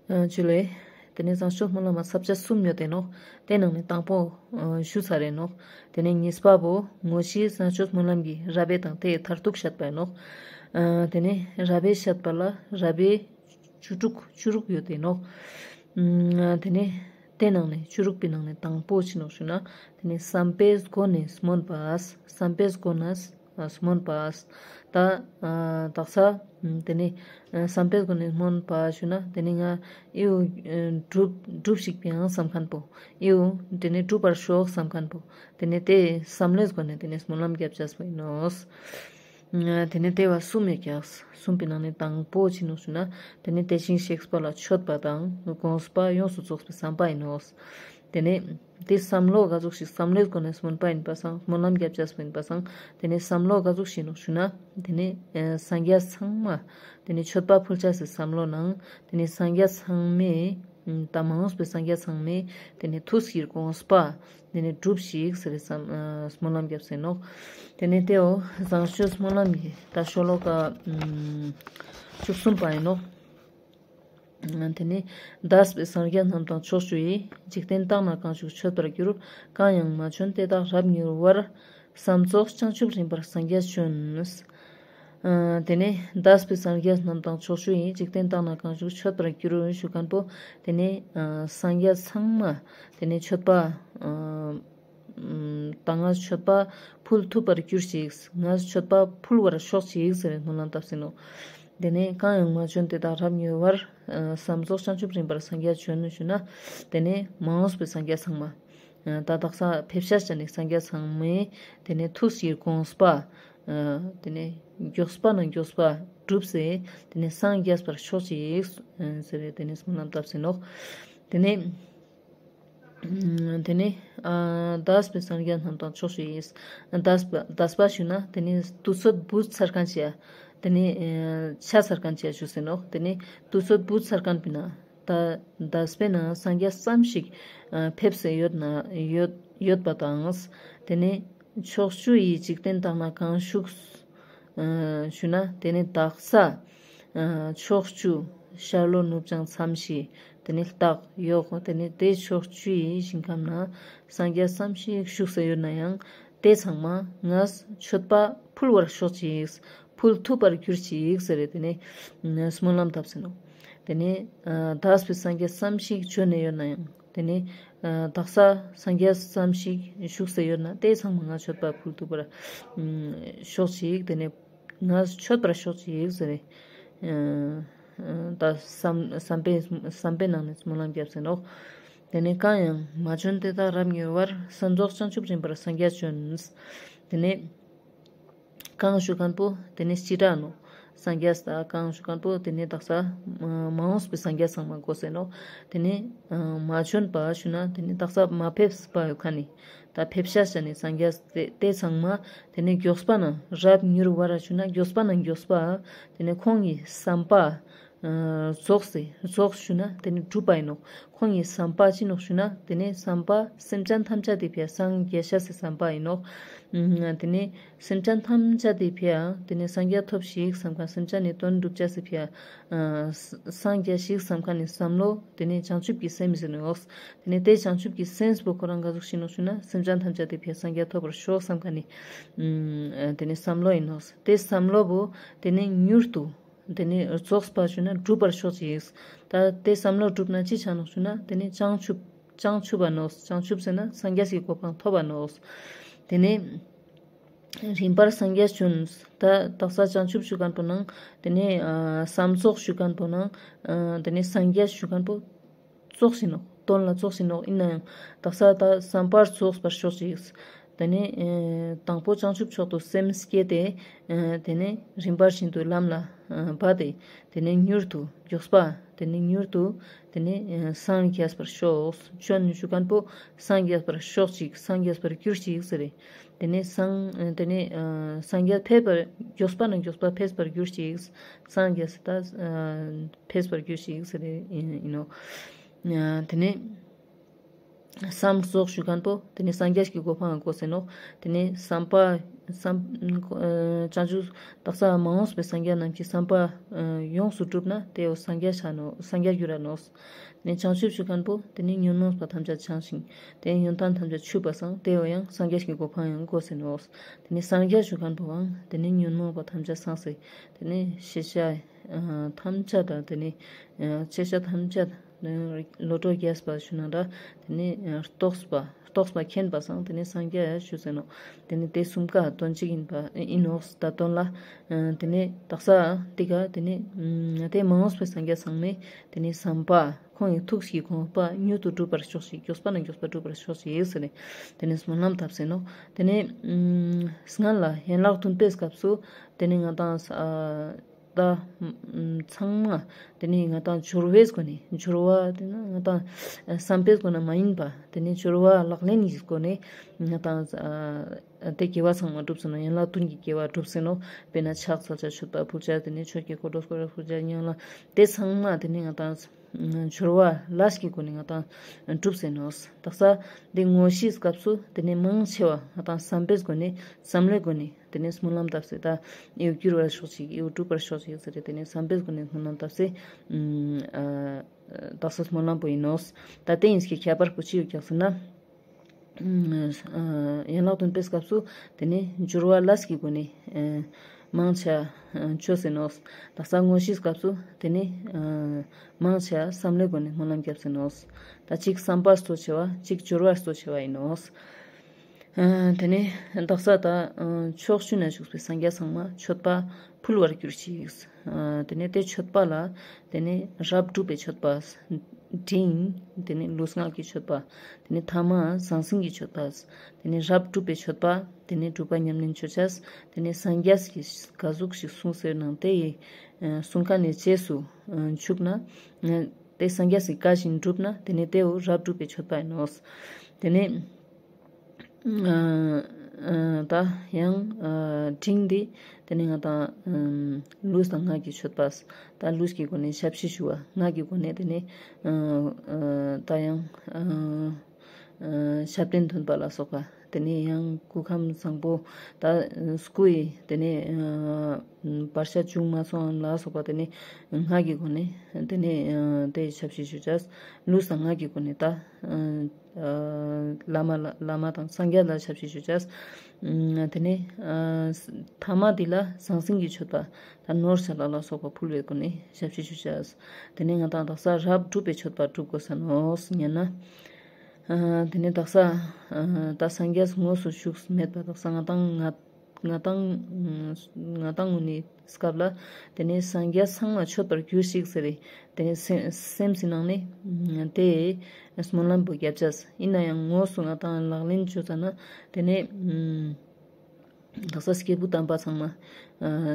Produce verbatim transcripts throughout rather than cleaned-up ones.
ཨ་ཇུ་ལེ། དེ་ནས་བཟང་སྤྱོད་སྨོན་ལམ་མ་ས་བཅད་གསུམ་ཡོད་དེ་ནོག། དེ་ནང་ནས་དང་པོ་ཨ་ཞུ་ཚར་རེ་ནོག། དེ་ནས་གཉིས་པ་བོ་དངོས་གཞིའི་བཟང་སྤྱོད་སྨོན་ལམ་གྱི་རབ་དབྱེ་དང་དེའི་མཐར་ཐུག་བཤད་པ་ཡིན་ནོག། ཨ་དེ་ནས་རབ་དབྱེ་བཤད་པ་ལ་རབ་དབྱེ་བཅུ་དྲུག་བཅུ་དྲུག་ཡོད་དེ་ནོག། ཨ་དེ་ནས་དེ་ནང་ནས་བཅུ་དྲུག་པའི་ནང་ནས་དང་པོ་ཅི་ནོག་ཞུ་ན། དེ་ནས་བསམ་པའི་སྒོ་ནས་སྨོན་པ། བསམ་པའི་སྒོ་ནས་སྨོན་པ། ད་ཨ་དག་ས་དེ་ནས་ཨ་བསམ་པའི་སྒོ་ནས་སྨོན་པ་ཞུ་ན། དེ་ནས་ང་ཨེའུ་ཨ་སྒྲུབ་སྒྲུབ་ཤིག་པའང་བསམ་མཁན་པོ། ཨེའུ་དེ་ནས་སྒྲུབ་པར་ཤོག་བསམ་མཁན་པོ། དེ་ནས་དེ་བསམ་བློའི་སྒོ་ནས་དེ་ནས་སྨོན་ལམ་རྒྱབ་ཅེས་པོ་ཡིན་ནོག། ཨ་དེ་ནས་དེ་བ་གསུམ་ཡོད་ཀྱག། གསུམ་པའི་ནང་ནས་དང་པོ་ཅི་ནོག་ཞུ་ན། དེ་ནས་དེ་བཞིན་གཤེགས་པ་ལ་མཆོད་པ་དང་དགོངས་པ་ཡོངས་སུ་རྫོགས་པའི་བསམ་པ་ཡིན་ནོག། དེ་ནས་དེ་བསམ་བློ་ག་ཟུག་ཞིག་བསམ་བློའི་སྒོ་ནས་སྨོན་པ་ཡིན་པ་སང་སྨོན་ལམ་རྒྱབ་ཅེས་པོ་ཡིན་པ་སང་། དེ་ནས་བསམ་བློ་ག་ཟུག་ཞིག་ནོག་ཞུ་ན། དེ་ནས་ཨ་སངས་རྒྱས་ཚང་མ་དེ་ནས་མཆོད་པ་ཕུལ་ཅེས་སི་བསམ་བློ་ནང་། དེ་ནས་སངས་རྒྱས་ཚང་མས་ད་མ་འོངས་པའི་སངས་རྒྱས་ཚང་མས་དེ་ནས་ཐུགས་ཀྱི་དགོངས་པ་དེ་ནས་སྒྲུབ་ཤིག་ཟེར་བསམ་ཨ་སྨོན་ལམ་རྒྱབ་ཟེར་ནོག། དེ་ནས་དེའོ་བཟང་སྤྱོད་སྨོན་ལམ་གྱི་ད་ཤོ་ལོ་ཀ་ཨ་བཅུ་གསུམ་པ་ཡིན་ནོག། དེ་ནས་འདས་པའི་སངས་རྒྱས་རྣམས་དང་ཕྱོགས་བཅུ་ཡི། འཇིག་རྟེན་དག་ན་གང་བཞུགས་མཆོད་པར་འགྱུར། གང་ཡང་མ་བྱོན་དེ་དག་རབ་མྱུར་བར། བསམ་རྫོགས་བྱང་ཆུབ་རིམ་པར་སངས་རྒྱས་བྱོན། ཨ་དེ་ནས་འདས་པའི་སངས་རྒྱས་རྣམས་དང་ཕྱོགས་བཅུ་ཡི། འཇིག་རྟེན་དག་ན་གང་བཞུགས་མཆོད་པར་འགྱུར་ཞུ་མཁན་པོ། དེ་ནས་ཨ་སངས་རྒྱས་ཚང་མ་དེ་ནས་མཆོད་པ་ཨ་ཨ་ད་ང་མཆོད་པ་ཕུལ་ཐུབ་པར་གྱུར་ཅིག། ང་མཆོད་པ་ཕུལ་བར་ཤོག་ཅིག་ཟེར་བའི་སྨོན་ལམ་བཏབ་ཟིན་ནོག། དེ་ནས་གང་ཡང་མ་བྱོན་དེ་དག་རབ་མྱུར་བར། ཨ་བསམ་རྫོགས་བྱང་ཆུབ་རིམ་པར་སངས་རྒྱས་བྱོན་ཞུ་ན། དེ་ནས་མ་འོངས་པའི་སངས་རྒྱས་ཚང་མ། ཨ་ད་དག་ས་ཕེབས་ཤེས་ཅན་ནི་སངས་རྒྱས་ཚང་མས་དེ་ནས་ཐུགས་ཀྱི་དགོངས་པ་ཨ་དེ་ནས་མགྱོགས་པ་ན་མགྱོགས་པ་སྒྲུབས་ཏེ་དེ་ནས་སངས་རྒྱས་པར་ཤོག་ཅིག་ཟེར་བའི་དེ་ནས་སྨོན་ལམ་བཏབ་ཟིན་ནོག། དེ་ནས་ཨ་དེ་ནས་ཨ་འདས་པའི་སངས་རྒྱས་རྣམས་དང་ཕྱོགས་བཅུ་ཡི། འདས་པ་འདས་པ་ཞུ་ན་དེ་ནས་དུས་ཚོད་བུད་ཚར་མཁན་ཅིག་ཡ། དེ་ནས་ཨ་ཆ་ཚར་མཁན་ཅིག་ཡ་ཞུ་ཟིན་ནོག། དེ་ནས་དུས་ཚོད་བུད་ཚར་མཁན་པིན་ན་ད་འདས་པའི་ནང་སངས་རྒྱས་ཙམ་ཞིག་ཨ་ཕེབས་ཏེ་ཡོད་ན་ཡོད་ཡོད་པ་དང་། དེ་ནས་ཕྱོགས་བཅུ་ཡི་འཇིག་རྟེན་དག་ན་གང་བཞུགས་ཨ་ཞུ་ན། དེ་ནས་དག་ས་ཨ་ཕྱོགས་བཅུ་ཤར་ལྷོ་ནུབ་བྱང་མཚམས་བཞི། དེ་ནས་ལྟག་གཡོག། དེ་ནས་དེ་ཕྱོགས་བཅུ་ཡི་ཞིང་ཁམས་ན་སངས་རྒྱས་ཙམ་ཞིག་བཞུགས་ས་ཡོད་ན་ཡང་། དེ་ཚང་མ་ངས་མཆོད་པ་ཕུལ་བར་ཤོག་ཅིག། ཕུལ་ཐུབ་པར་གྱུར་ཅིག་ཟེར་རེ་དེ་ནས་སྨོན་ལམ་བཏབ་ཟིན་ནོག། དེ་ནས་ཨ་འདས་པའི་སངས་རྒྱས་ཙམ་ཞིག་བྱོན་ནས་ཡོད་ན་ཡང་། དེ་ནས་ཨ་དག་ས་སངས་རྒྱས་ཙམ་ཞིག་བཞུགས་ས་ཡོད་ན་དེ་ཚང་མ་ངས་མཆོད་པ་ཕུལ་ཐུབ་པར་ཤོག་ཅིག། དེ་ནས་ངས་མཆོད་པར་ཤོག་ཅིག་ཟེར་རེ། ཨ་ད་བསམ་བསམ་པའི་བསམ་པའི་ནང་ནས་སྨོན་ལམ་བརྒྱབ་ཟིན་ནོག། དེ་ནས་གང་ཡང་མ་བྱོན་དེ་དག་རབ་མྱུར་བར། བསམ་རྫོགས་བྱང་ཆུབ་རིམ་པར་སངས་རྒྱས་བྱོན། དེ་ནས་གང་ཞུ་མཁན་པོ་དེ་ནས་སྤྱི་དྲག་ནོག། སངས་རྒྱས་ད་གང་ཞུ་མཁན་པོ་དེ་ནས་དག་ས་མ་འོངས་པའི་སངས་རྒྱས་ཚང་མ་གོ་ཟེར་ནོག། དེ་ནས་ཨ་མ་བྱོན་པ་ཞུ་ན་དེ་ནས་དག་ས་མ་ཕེབས་པ་ཡོད་མཁན་ནི། ད་ཕེབས་ཤེས་ཅན་ནི་སངས་རྒྱས་དེ་དེ་ཚང་མ་དེ་ནས་མགྱོགས་པ་ན་རབ་མྱུར་བར་ཞུ་ན་མགྱོགས་པ་ན་མགྱོགས་པ། དེ་ནས་ཁོང་གི་བསམ་པ་ཨ་རྫོགས་སེ་རྫོགས་ཞུ་ན་དེ་ནས་གྲུབ་པ་ཡིན་ནོག། ཁོང་གི་བསམ་པ་ཅི་ནོག་ཞུ་ན་དེ་ནས་བསམ་པ་སེམས་ཅན་ཐམས་ཅད་དེ་ཕི་ཡ་སངས་རྒྱས་ཤེས་སི་བསམ་པ་ཡིན་ནོག། ཨ་དེ་ནས་སེམས་ཅན་ཐམས་ཅད་དེ་ཕི་ཡ་དེ་ནས་སངས་རྒྱས་ཐོབ་ཤིག་བསམ་མཁན། སེམས་ཅན་ནི་དོན་སྒྲུབ་ཅེས་སི་ཕི་ཡ་ཨ་སངས་རྒྱས་ཤིག་བསམ་མཁན་ནི་བསམ་བློ་དེ་ནས་བྱང་ཆུབ་ཀྱི་སེམས་ཟེར་ནོག། དེ་ནས་དེ་བྱང་ཆུབ་ཀྱི་སེམས་པོ་ཁོ་རང་ག་ཟུག་ཞིག་ནོག་ཞུ་ན་སེམས་ཅན་ཐམས་ཅད་དེ་ཕི་ཡ་སངས་རྒྱས་ཐོབ་པར་ཤོག་བསམ་མཁན་ནི་ཨ་དེ་ནས་བསམ་བློ་ཡིན་ནོག། དེ་བསམ་བློ་བོ་དེ་ནས་མྱུར་དུ་དེ་ནས་རྫོགས་པ་ཞུ་ན་འགྲུབ་པར་ཤོག་ཅིག། ད་དེ་བསམ་བློ་འགྲུབ་ན་ཅི་ཆ་ནོག་ཞུ་ན་དེ་ནས་བྱང་ཆུབ་བྱང་ཆུབ་པ་ནོག། བྱང་ཆུབ་ཟེར་ན་སངས་རྒྱས་ཀྱི་གོ་འཕང་ཐོབ་པ་ནོག། དེ་ནས་རིམ་པར་སངས་རྒྱས་བྱོན། ད་དག་ས་བྱང་ཆུབ་ཞུ་མཁན་པོ་ནང་དེ་ནས་ཨ་བསམ་རྫོགས་ཞུ་མཁན་པོ་ནང་ཨ་དེ་ནས་སངས་རྒྱས་ཞུ་མཁན་པོ་རྫོགས་ཡིན་ནོག། དོན་ལ་རྫོགས་ཡིན་ནོག། ཡིན་ནའང་དག་ས་ད་བསམ་པ་རྫོགས་པར་ཤོག་ཅིག། དེ་ནས་ཨ་དང་པོ་བྱང་ཆུབ་མཆོག་ཏུ་སེམས་བསྐྱེད་དེ་ཨ་དེ་ནས་རིམ་པ་བཞིན་དུ་ལམ་ལ་ཨ་བབས་ཏེ་དེ་ནས་མྱུར་དུ་མགྱོགས་པ་དེ་ནས་མྱུར་དུ་དེ་ནས་ཨ་སངས་རྒྱས་པར་ཤོག། བྱོན་ཞུ་མཁན་པོ་སངས་རྒྱས་པར་ཤོག་ཅིག། སངས་རྒྱས་པར་གྱུར་ཅིག་ཟེར་རེ། དེ་ནས་སངས་དེ་ནས་ཨ་སངས་རྒྱས་ཕེབས་པར་མགྱོགས་པ་ན་མགྱོགས་པ་ཕེབས་པར་གྱུར་ཅིག། སངས་རྒྱས་ད་ཨ་ཕེབས་པར་གྱུར་ཅིག་ཟེར་རེ་ཡིན་ནོག། ཨ་དེ་ནས་ བསམ་རྫོགས་ཞུ་མཁན་པོ་དེ་ནི་སངས་རྒྱས་ཀྱི་གོ་འཕང་ལ་འགོད་ཟེར་ནོག། དེ་ནི་བསམ་པ་བསམ་ཨ་བྱང་ཆུབ་དག་ས་མ་འོངས་པའི་སངས་རྒྱས་རྣམས་ཀྱི་བསམ་པ་ཨ་ཡོངས་སུ་གྲུབ་ན་དེ་འོ་སངས་རྒྱས་ཆ་ནོག། སངས་རྒྱས་འགྱུར་ར་ནོག། དེ་ནི་བྱང་ཆུབ་ཞུ་མཁན་པོ་དེ་ནི་ཉོན་མོངས་པ་ཐམས་ཅད་བྱང་ཞིང་དེ་ཡོན་ཏན་ཐམས་ཅད་ཆུད་པ་སང་དེ་འོ་ཡང་སངས་རྒྱས་ཀྱི་གོ་འཕང་ཡང་འགོད་ཟེར་ནོག། དེ་ནི་སངས་རྒྱས་ཞུ་མཁན་པོའང་དེ་ནི་ཉོན་མོངས་པ་ཐམས་ཅད་སངས་སེ་དེ་ནི་ཤེས་བྱ་ཨ་ཐམས་ཅད་དང་དེ་ནི་ཨ་ཤེས་བྱ་ཐམས་ཅད་བློ་གྲོས་རྒྱས་པ་ཞུ་ན་འདྲ། དེ་ནི་ཨ་རྟོགས་པ་རྟོགས་པ་མཁྱེན་པ་སང་དེ་ནི་སངས་རྒྱས་ཞུ་ཟེར་ནོག། དེ་ནི་དེ་གསུམ་ཀ་དོན་གཅིག་ཡིན་པ་ཡིན་ནོག། ད་དོན་ལ་ཨ་དེ་ནི་དག་ས་དེ་ག་དེ་ནི་ཨ་དེ་མ་འོངས་པའི་སངས་རྒྱས་ཚང་མས་དེ་ནི་བསམ་པ་ཁོང་གི་ཐུགས་ཀྱི་དགོངས་པ་མྱུར་དུ་འགྲུབ་པར་ཤོག་ཅིག། མགྱོགས་པ་ན་མགྱོགས་པ་འགྲུབ་པར་ཤོག་ཅིག་ཟེར་ནས་དེ་ནི་སྨོན་ལམ་བཏབ་ཟེར་ནོག། དེ་ནི་ཨ་སྔན་ལ་ཡན་ལག་བདུན་པའི་སྐབས་སུ་དེ་ནི་ང་དང་ཨ་ད་ཚང་མ་དེ་ནི་ང་དང་སྦྱོར་བའི་སྒོ་ནས་སྦྱོར་བ་དེ་ནི་ང་དང་བསམ་པའི་སྒོ་ནས་མ་ཡིན་པ་དེ་ནི་སྦྱོར་བ་ལག་ལེན་གྱི་སྒོ་ནས་ང་དང་དེ་དགེ་བ་ཚང་མ་སྒྲུབ་ཟེར་ནོག། ཡན་ལག་བདུན་གྱི་དགེ་བ་སྒྲུབ་ཟེར་ནོག། དཔེར་ན་ཕྱག་འཚལ་བྱ་མཆོད་པ་ཕུལ་བྱ་དེ་ནི་ཆོས་ཀྱི་འཁོར་ལོ་བསྐོར་བ་ཕུལ་བྱ་ཡན་ལག་དེ་ཚང་མ་དེ་ནི་ང་དང་སྦྱོར་བ་ལས་ཀྱི་སྒོ་ནས་ང་དང་སྒྲུབ་ཟེར་ནོག། དག་ས་དེ་དངོས་གཞིའི་སྐབས་སུ་དེ་ནི་མང་ཆེ་བ་ང་དང་བསམ་པའི་སྒོ་ནས་བསམ་བློའི་སྒོ་ནས་དེ་ནས་སྨོན་ལམ་བཏབ་སྟེ་ད་འི་བོ་འགྱུར་བར་ཤོག་ཅིག། འི་བོ་འགྲུབ་པར་ཤོག་ཅིག་ཟེར་ཏེ་དེ་ནས་བསམ་པའི་སྒོ་ནས་སྨོན་ལམ་བཏབ་སྟེ་ཨ་དག་ས་སྨོན་ལམ་པོ་ཡིན་ནོག། ད་དེ་ཡིན་ཀྱི་ཁྱད་པར་པོ་ཅི་ཡོད་ཀྱག་ཟེར་ན། ཨ་ཡན་ལག་བདུན་པའི་སྐབས་སུ་དེ་ནས་སྦྱོར་བ་ལས་ཀྱི་སྒོ་ནས་ཨ་མང་ཆེ་ཨ་ཆོས་ཟེར་ནོག། དག་ས་དངོས་གཞིའི་སྐབས་སུ་དེ་ནས་ཨ་མང་ཆེ་བསམ་བློའི་སྒོ་ནས་སྨོན་ལམ་བརྒྱབ་ཟེར་ནོག། ད་གཅིག་བསམ་པ་གཙོ་ཆེ་བ་གཅིག་སྦྱོར་བ་གཙོ་ཆེ་བ་ཡིན་ནོག། ཨ་དེ་ནས་དག་ས་ད་ཨ་ཕྱོགས་བཅུ་ན་བཞུགས་པའི་སངས་རྒྱས་ཚང་མ་མཆོད་པ་ཕུལ་བར་གྱུར་ཅིག། ཨ་དེ་ནས་དེ་མཆོད་པ་ལ་དེ་ནས་རབ་སྒྲུབ་པའི་མཆོད་པ་འབྲིང་། དེ་ནས་ལུས་ངག་གི་མཆོད་པ། དེ་ནས་ཐ་མ་ཟང་ཟིང་གི་མཆོད་པ། དེ་ནས་རབ་སྒྲུབ་པའི་མཆོད་པ། དེ་ནས་སྒྲུབ་པ་ཉམས་ལེན་མཆོད་བྱ། དེ་ནས་སངས་རྒྱས་ཀྱིས་ག་ཟུག་ཞིག་གསུངས་ཟེར་ནང་དེ་ཡི་ཨ་གསུང་མཁན་ནི་རྗེས་སུ་ཨ་འཇུག་ན། ཨ་དེ་སངས་རྒྱས་སི་བཀའ་བཞིན་བསྒྲུབ་ན་དེ་ནས་དེ་བོ་རབ་སྒྲུབ་པའི་མཆོད་པ་ཡིན་ནོག། དེ་ནས་ཨ་ཨ་ད་ཡང་ཨ་འབྲིང་འདི་དེ་ནས་ང་དང་ཨ་ལུས་དང་ངག་གི་མཆོད་པ། ད་ལུས་ཀྱི་སྒོ་ནས་ཞབས་ཕྱི་ཞུ་བ། ངག་གི་སྒོ་ནས་དེ་ནས་ཨ་ཨ་ད་ཡང་ཨ་ཨ་ཞབས་བརྟན་འདོན་པ་ལ་སོགས་པ། དེ་ནས་ཡང་སྐུ་ཁམས་བཟང་པོ་ད་སྐུ་ཡི་དེ་ནས་ཨ་བར་ཆད་བྱུང་མ་སོང་ལ་སོགས་པ། དེ་ནས་ངག་གི་སྒོ་ནས་དེ་ནས་ཨ་དེ་ཞབས་ཕྱི་ཞུ་བྱ། ལུས་དང་ངག་གི་སྒོ་ནས་ད་ཨ་ཨ་བླ་མ་ལ་བླ་མ་དང་སངས་རྒྱས་ལ་ཞབས་ཕྱི་ཞུ་བྱ། ཨ་དེ་ནས་ཨ་ཐ་མ་དེ་ལ་ཟང་ཟིང་གི་མཆོད་པ། ད་ནོར་ཆ་ལ་ལ་སོགས་པ་ཕུལ་བའི་སྒོ་ནས་ཞབས་ཕྱི་ཞུ་བྱ། དེ་ནས་ང་དང་དག་ས་རབ་སྒྲུབ་པའི་མཆོད་པ་སྒྲུབ་དགོས་ས་ནོག་ཟེར་ན། ཨ་དེ་ནས་དག་ས་ཨ་ད་སངས་རྒྱས་དངོས་སུ་བཞུགས་མེད་པ་དག་ས་ང་དང་ང་ང་དང་ང་དང་ངུ་ནི་སྐབས་ལ་དེ་ནས་སངས་རྒྱས་ཚང་མ་མཆོད་པར་གྱུར་ཅིག་ཟེར་རེ། དེ་ནས་སེམས་སེམས་སི་ནང་ནས་དེ་སྨོན་ལམ་པོ་བརྒྱབ་བྱས། ཡིན་ན་ཡང་དངོས་སུ་ང་དང་ལག་ལེན་བཅོས་ཙ་ན་དེ་ནས་དག་ས་སྐྱེས་བུ་དམ་པ་ཚང་མ་ཨ་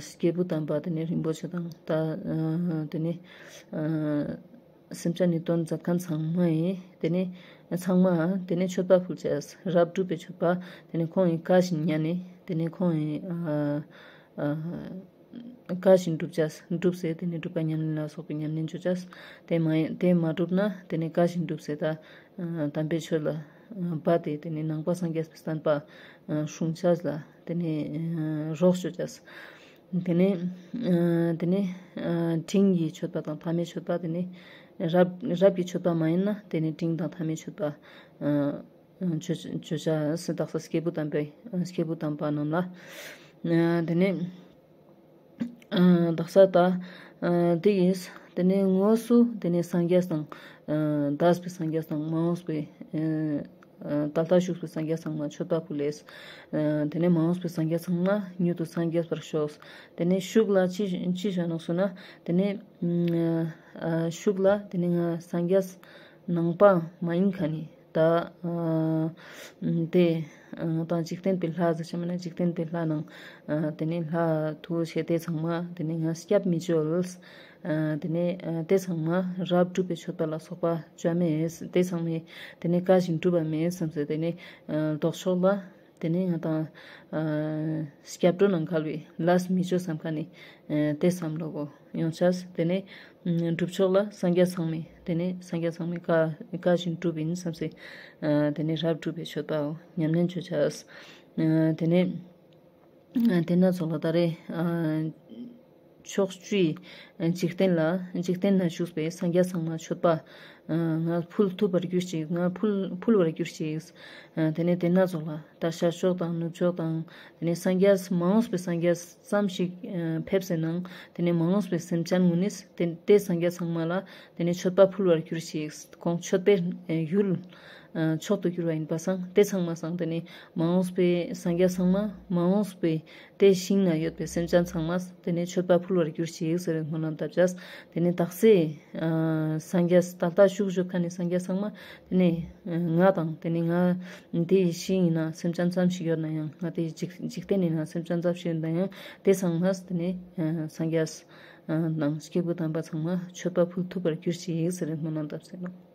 སྐྱེས་བུ་དམ་པ་དེ་ནས་རིན་པོ་ཆེ་དང་ད་ཨ་དེ་ནས་ཨ་སེམས་ཅན་ནི་དོན་མཛད་མཁན་ཚང་མ་ཡིན། དེ་ནས་ཚང་མ་དེ་ནས་མཆོད་པ་ཕུལ་བྱས། རབ་སྒྲུབ་པའི་མཆོད་པ། དེ་ནས་ཁོང་གི་བཀའ་བཞིན་ཉན་ནས་དེ་ནས་ཁོང་གི་ཨ་ཨ་བཀའ་བཞིན་སྒྲུབ་བྱས་སྒྲུབ་ཟེར། དེ་ནས་སྒྲུབ་པ་ཉམས་ལེན་ལ་སོགས་པའི་ཉམས་ལེན་བཅོ་བྱས། དེ་མ་ཡིན་དེ་མ་སྒྲུབ་ན་དེ་ནས་བཀའ་བཞིན་སྒྲུབ་ཟེར། ད་ཨ་དམ་པའི་ཆོས་ལ་ཨ་འབད་དེ་དེ་ནས་ནང་པ་སངས་རྒྱས་པའི་བསྟན་པ་ཨ་སྲུང་བྱས་ལ་དེ་ནས་ཨ་རོགས་བཅོ་བྱས། དེ་ནས་ཨ་དེ་ནས་ཨ་འབྲིང་གི་མཆོད་པ་དང་ཐ་མའི་མཆོད་པ། དེ་ནས་རབ་རབ་ཀྱི་མཆོད་པ་མ་ཡིན་ན་དེ་ནས་འབྲིང་དང་ཐ་མའི་མཆོད་པ་ཨ་བཅོ་བཅོ་བྱ་ཟེར། དག་ས་སྐྱེས་བུ་དམ་པའི་ཨ་སྐྱེས་བུ་དམ་པ་རྣམས་ལ་ཨ་དེ་ནས་ཨ་དག་ས་ད་ཨ་དེ་ཡིས་དེ་ནས་དངོས་སུ་དེ་ནས་སངས་རྒྱས་དང་ཨ་འདས་པའི་སངས་རྒྱས་དང་མ་འོངས་པའི་ཨ་ཨ་ད་ལྟ་བཞུགས་པའི་སངས་རྒྱས་ཚང་མ་མཆོད་པ་ཕུལ་ལེས། ཨ་དེ་ནས་མ་འོངས་པའི་སངས་རྒྱས་ཚང་མ་མྱུར་དུ་སངས་རྒྱས་པར་ཤོག། དེ་ནས་ཤུགས་ལ་ཅི་ཅི་བྱ་ནོག་ཟེར་ན། དེ་ནས་ཨ་ཤུགས་ལ་དེ་ནས་ང་སངས་རྒྱས་ནང་པ་མ་ཡིན་མཁན་ནི་ད་ཨ་དེ་ཨ་དང་འཇིག་རྟེན་པའི་ལྷ་ཟེར་ཆ་མ་ན་འཇིག་རྟེན་པའི་ལྷ་ནང་ཨ་དེ་ནས་ལྷ་ཐུགས་ཆེ་དེ་ཚང་མ་དེ་ནས་ང་སྐྱབས་མི་བཅོལ། ཨ་དེ་ནས་ཨ་དེ་ཚང་མ་རབ་སྒྲུབ་པའི་མཆོད་པ་ལ་སོགས་པ་བཅོ་མེད། དེ་ཚང་མས་དེ་ནས་བཀའ་བཞིན་སྒྲུབ་པ་མེད་བསམ་སྟེ་དེ་ནས་ཨ་ལྡོག་ཕྱོགས་ལ་ དེ་ནས་ང་དང་ཨ་སྐྱབས་འགྲོ་ནང་ཁལ་བའི་ལས་མི་ཆོས་སམ་ཁན་ནི་ཨ་དེ་བསམ་བློ་གོ་ཡོང་ཆས། དེ་ནས་ཨ་སྒྲུབ་ཕྱོགས་ལ་སངས་རྒྱས་ཚང་མའི་དེ་ནས་སངས་རྒྱས་ཚང་མའི་བཀའ་བཀའ་བཞིན་སྒྲུབ་ཡིན་བསམ་སེ་ཨ་དེ་ནས་རབ་སྒྲུབ་པའི་མཆོད་པའོ་ཉམས་ལེན་ཆོ་ཆས། ཨ་དེ་ནས་ཨ་དེ་ན་ཚོགས་ལ་ད་རེ་ཨ་ཕྱོགས་བཅུའི་འཇིག་རྟེན་ལ་འཇིག་རྟེན་ན་བཞུགས་པའི་སངས་རྒྱས་ཚང་མ་མཆོད་པ་ཨ་ང་ཕུལ་ཐུབ་པར་གྱུར་ཅིག་ང་ཕུལ་ཕུལ་བར་གྱུར་ཅིག་ཨ་དེ་ནས་དེ་ན་ཚོགས་ལ་ད་ཤར་ཕྱོགས་དང་ནུབ་ཕྱོགས་དང་དེ་ནས་སངས་རྒྱས་མ་འོངས་པའི་སངས་རྒྱས་ཙམ་ཞིག་ཨ་ཕེབས་སེ་ནང་དེ་ནས་མ་འོངས་པའི་སེམས་ཅན་ངུ་ནིས་དེ་དེ་སངས་རྒྱས་ཚང་མ་ལ་དེ་ནས་མཆོད་པ་ཕུལ་བར་གྱུར་ཅིག་ཁོང་མཆོད་པའི་ཨ་ཡུལ་ཨ་མཆོག་ཏུ་གྱུར་བ་ཡིན་པ་སང་དེ་ཚང་མ་སང་དེ་ནས་མ་འོངས་པའི་སངས་རྒྱས་ཚང་མ་མ་འོངས་པའི་དེ་ཞིང་ན་ཡོད་པའི་སེམས་ཅན་ཚང་མ་དེ་ནས་མཆོད་པ་ཕུལ་བར་གྱུར་ཅིག་ཟེར་བའི་སྨོན་ལམ་བཏབ་ཅས། དེ་ནས་དག་ས་ཨ་སངས་རྒྱས་ད་ལྟ་བཞུགས་བཞུགས་ཁན་ནི་སངས་རྒྱས་ཚང་མ་དེ་ནས་ཨ་ང་དང་དེ་ནས་ང་དེ་ཞིང་ཡིན་ན་སེམས་ཅན་ཙམ་ཞིག་ཡོད་ན་ཡང་ང་དེ་འཇིག་འཇིག་རྟེན་ཡིན་ན་སེམས་ཅན་ཙམ་ཞིག་ཡོད་ན་ཡང་དེ་ཚང་མ་དེ་ནས་ཨ་སངས་རྒྱས་ཨ་དང་སྐྱེས་བུ་དམ་པ་ཚང་མ་མཆོད་པ་ཕུལ་ཐུབ་པར་གྱུར་ཅིག་ཟེར་བའི་སྨོན་ལམ་བཏབ་ཟེར་ནོ།